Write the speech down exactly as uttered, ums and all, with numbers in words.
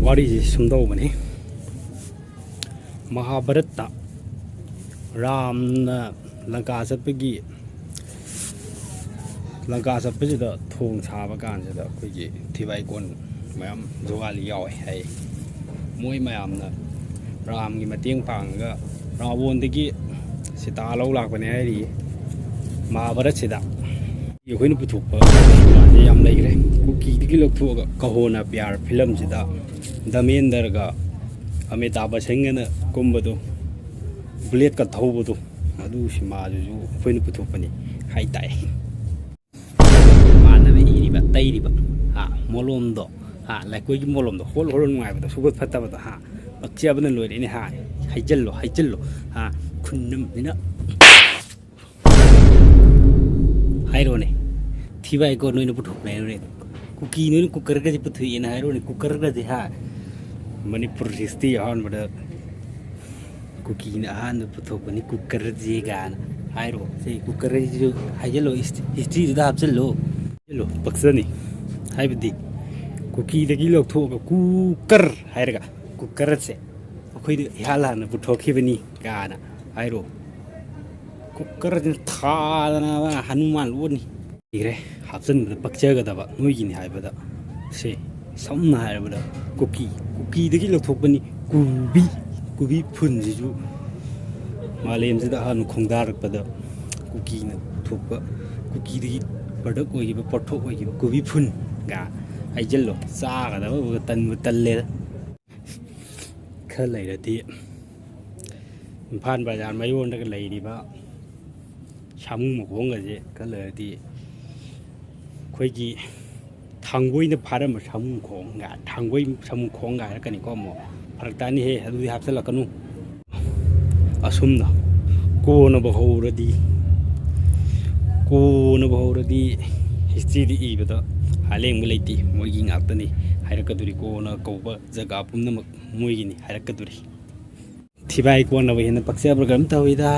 ꯋꯥꯔꯤꯁꯤ ꯁꯨꯝꯗꯧꯕꯅꯤ꯫ ꯃꯍꯥꯚꯥꯔꯠꯇ ꯔꯥꯝꯅ ꯂꯪꯀꯥ ꯆꯠꯄꯒꯤ, ꯂꯪꯀꯥ ꯆꯠꯄꯁꯤꯗ ꯊꯣꯡ ꯁꯥꯕ ꯀꯥꯟꯁꯤꯗ ꯑꯩꯈꯣꯏꯒꯤ ꯊꯤꯕꯥꯏ ꯀꯣꯟ ꯃꯌꯥꯝ ꯖꯨꯒꯥꯂꯤ ꯌꯥꯎꯋꯦ ꯍꯥꯏ꯫ ꯃꯣꯏ ꯃꯌꯥꯝꯅ ꯔꯥꯝꯒꯤ ꯃꯇꯦꯡ ꯄꯥꯡꯉꯒ ꯔꯥꯕꯣꯟꯗꯒꯤ ꯁꯤꯇꯥ ꯂꯧ ꯂꯥꯛꯄꯅꯦ ꯍꯥꯏꯔꯤꯌꯦ꯫ ꯃꯍꯥꯚꯥꯔꯠꯁꯤꯗ ꯑꯩꯈꯣꯏꯅ ꯄꯨꯊꯣꯛꯄ ꯁꯤꯃꯥꯁꯦ ꯌꯥꯝ ꯂꯩꯈ꯭ꯔꯦ꯫ ꯀꯨꯀꯤꯗꯒꯤ ꯂꯧꯊꯣꯛꯑꯒ ꯀꯍꯣꯅ ꯄ꯭ꯌꯥꯔ ꯐꯤꯂꯝꯁꯤꯗ ꯙꯔꯃꯦꯟꯗ꯭ꯔꯒ ꯑꯃꯤꯇꯥꯚ ꯕꯆꯟꯒꯅ ꯀꯨꯝꯕꯗꯣ, ꯕꯨꯂꯦꯠꯀ ꯊꯧꯕꯗꯣ, ꯑꯗꯨ ꯁꯤꯃꯥꯗꯨꯁꯨ ꯑꯩꯈꯣꯏꯅ ꯄꯨꯊꯣꯛꯄꯅꯤ ꯍꯥꯏ ꯇꯥꯏ꯫ ꯃꯥꯟꯅꯕ ꯏꯔꯤꯕ, ꯇꯩꯔꯤꯕ, ꯍꯥ, ꯃꯣꯂꯣꯝꯗꯣ, ꯍꯥ, ꯂꯩꯀꯣꯏꯒꯤ ꯃꯣꯂꯣꯝꯗꯣ, ꯍꯣꯜ ꯍꯣꯜ ꯅꯨꯡꯉꯥꯏꯕꯗꯣ, ꯁꯨꯒꯠ ꯐꯠꯇꯕꯗꯣ, ꯍꯥ, ꯄꯛꯆꯕꯅ ꯂꯣꯏꯔꯦꯅꯦ, ꯍꯥ, ꯍꯩꯖꯜꯂꯣ, ꯍꯩꯖꯜꯂꯣ, ꯍꯥ, ꯈꯨꯟꯅꯝꯅꯤꯅ꯫ ꯍꯥꯏꯔꯣꯅꯦ, ꯊꯤꯕꯥꯏꯀꯣ ꯅꯣꯏꯅ ꯄꯨꯊꯣꯛꯄꯅꯦ ꯍꯥꯏꯔꯣꯅꯦ, ꯀꯨꯀꯤ ꯅꯣꯏꯅ ꯀꯨꯀꯔꯒꯁꯦ ꯄꯨꯊꯣꯛꯑꯦꯅ ꯍꯥꯏꯔꯣꯅꯦ, ꯀꯨꯀꯔꯒꯁꯦ, ꯍꯥ, ꯃꯅꯤꯄꯨꯔ ꯍꯤꯁꯇ꯭ꯔꯤ ꯑꯍꯥꯟꯕꯗ ꯀꯨꯀꯤꯅ ꯑꯍꯥꯟꯕ ꯄꯨꯊꯣꯛꯄꯅꯤ ꯀꯨꯀꯔꯁꯦ ꯀꯥꯏꯅ ꯍꯥꯏꯔꯣ꯫ ꯁꯤ ꯀꯨꯀꯔꯁꯤꯁꯨ ꯍꯥꯏꯖꯜꯂꯣ, ꯍꯤꯁꯇ꯭ꯔꯤꯗꯨꯗ ꯍꯥꯞꯆꯜꯂꯣ꯫ ꯍꯥꯞꯆꯜꯂꯣ, ꯄꯛꯆꯅꯤ꯫ ꯍꯥꯏꯕꯗꯤ ꯀꯨꯀꯤꯗꯒꯤ ꯂꯧꯊꯣꯛꯑꯒ ꯀꯨꯀꯔ ꯍꯥꯏꯔꯒ ꯀꯨꯀꯔꯁꯦ ꯑꯩꯈꯣꯏꯗ ꯏꯍꯥꯟ ꯍꯥꯟꯅ ꯄꯨꯊꯣꯛꯈꯤꯕꯅꯤ ꯀꯥꯏꯅ ꯍꯥꯏꯔꯣ꯫ ꯀꯨꯀꯔꯁꯤꯅ ꯊꯥꯗꯅ ꯍꯅꯨꯃꯥꯟ ꯂꯣꯟꯅꯤ꯫ ꯏꯔꯦ, ꯍꯥꯞꯆꯤꯟꯕꯗ ꯄꯛꯆꯒꯗꯕ ꯅꯣꯏꯒꯤꯅꯤ ꯍꯥꯏꯕꯗ꯫ ꯁꯦ, ꯁꯝꯅ ꯍꯥꯏꯔꯕꯗ ꯀꯨꯀꯤ, ꯀꯨꯀꯤꯗꯒꯤ ꯂꯧꯊꯣꯛꯄꯅꯤ ꯀꯨꯕꯤ, ꯀꯨꯕꯤ ꯐꯨꯟꯁꯤꯁꯨ ꯃꯥꯂꯦꯝꯁꯤꯗ ꯑꯍꯥꯟꯕ ꯈꯣꯡꯗꯥꯔꯛꯄꯗ ꯀꯨꯀꯤꯅ ꯊꯣꯛꯄ, ꯀꯨꯀꯤꯗꯒꯤ ꯄ꯭ꯔꯗꯛ ꯑꯣꯏꯈꯤꯕ, ꯄꯣꯠꯊꯣꯛ ꯑꯣꯏꯈꯤꯕ ꯀꯨꯕꯤ ꯐꯨꯟꯒ ꯍꯥꯏꯖꯜꯂꯣ, ꯆꯥꯒꯗꯕ ꯇꯟꯕꯨ ꯇꯜꯂꯦꯗ꯫ ꯈꯔ ꯂꯩꯔꯗꯤ ꯏꯝꯐꯥꯜ ꯕꯖꯥꯔ ꯃꯌꯣꯟꯗꯒ ꯂꯩꯔꯤꯕ ꯁꯥꯃꯨ ꯃꯈꯣꯡꯒꯁꯦ ꯈꯔ ꯂꯩꯔꯗꯤ ꯑꯩꯈꯣꯏꯒꯤ ꯊꯥꯡꯒꯣꯏꯅ ꯐꯥꯔꯝꯕ ꯁꯥꯃꯨ ꯈꯣꯡꯒ, ꯊꯥꯡꯒꯣꯏ ꯁꯥꯃꯨ ꯈꯣꯡꯒ ꯍꯥꯏꯔꯛꯀꯅꯤꯀꯣ꯫ ꯑꯃꯨꯛ ꯐꯔꯛ ꯇꯥꯅꯤꯍꯦ, ꯑꯗꯨꯗꯤ ꯍꯥꯞꯆꯤꯜꯂꯛꯀꯅꯨ꯫ ꯑꯁꯨꯝꯅ ꯀꯣꯟꯅꯕꯨ ꯍꯧꯔꯗꯤ, ꯀꯣꯟꯅꯕꯨ ꯍꯧꯔꯗꯤ ꯍꯤꯁꯇ꯭ꯔꯤꯗꯤ ꯏꯕꯗ ꯍꯥꯂꯦꯡꯕ ꯂꯩꯇꯦ, ꯃꯣꯏꯒꯤ ꯉꯥꯛꯇꯅꯤ ꯍꯥꯏꯔꯛꯀꯗꯣꯔꯤ꯫ ꯀꯣꯟꯅ ꯀꯧꯕ ꯖꯒꯥ ꯄꯨꯝꯅꯃꯛ ꯃꯣꯏꯒꯤꯅꯤ ꯍꯥꯏꯔꯛꯀꯗꯣꯔꯤ꯫ ꯊꯤꯕꯥꯏ ꯀꯣꯟꯅꯕ ꯍꯦꯟꯅ ꯄꯛꯆꯕ꯭ꯔꯥ ꯀꯩꯅꯣꯝ ꯇꯧꯏꯗ꯫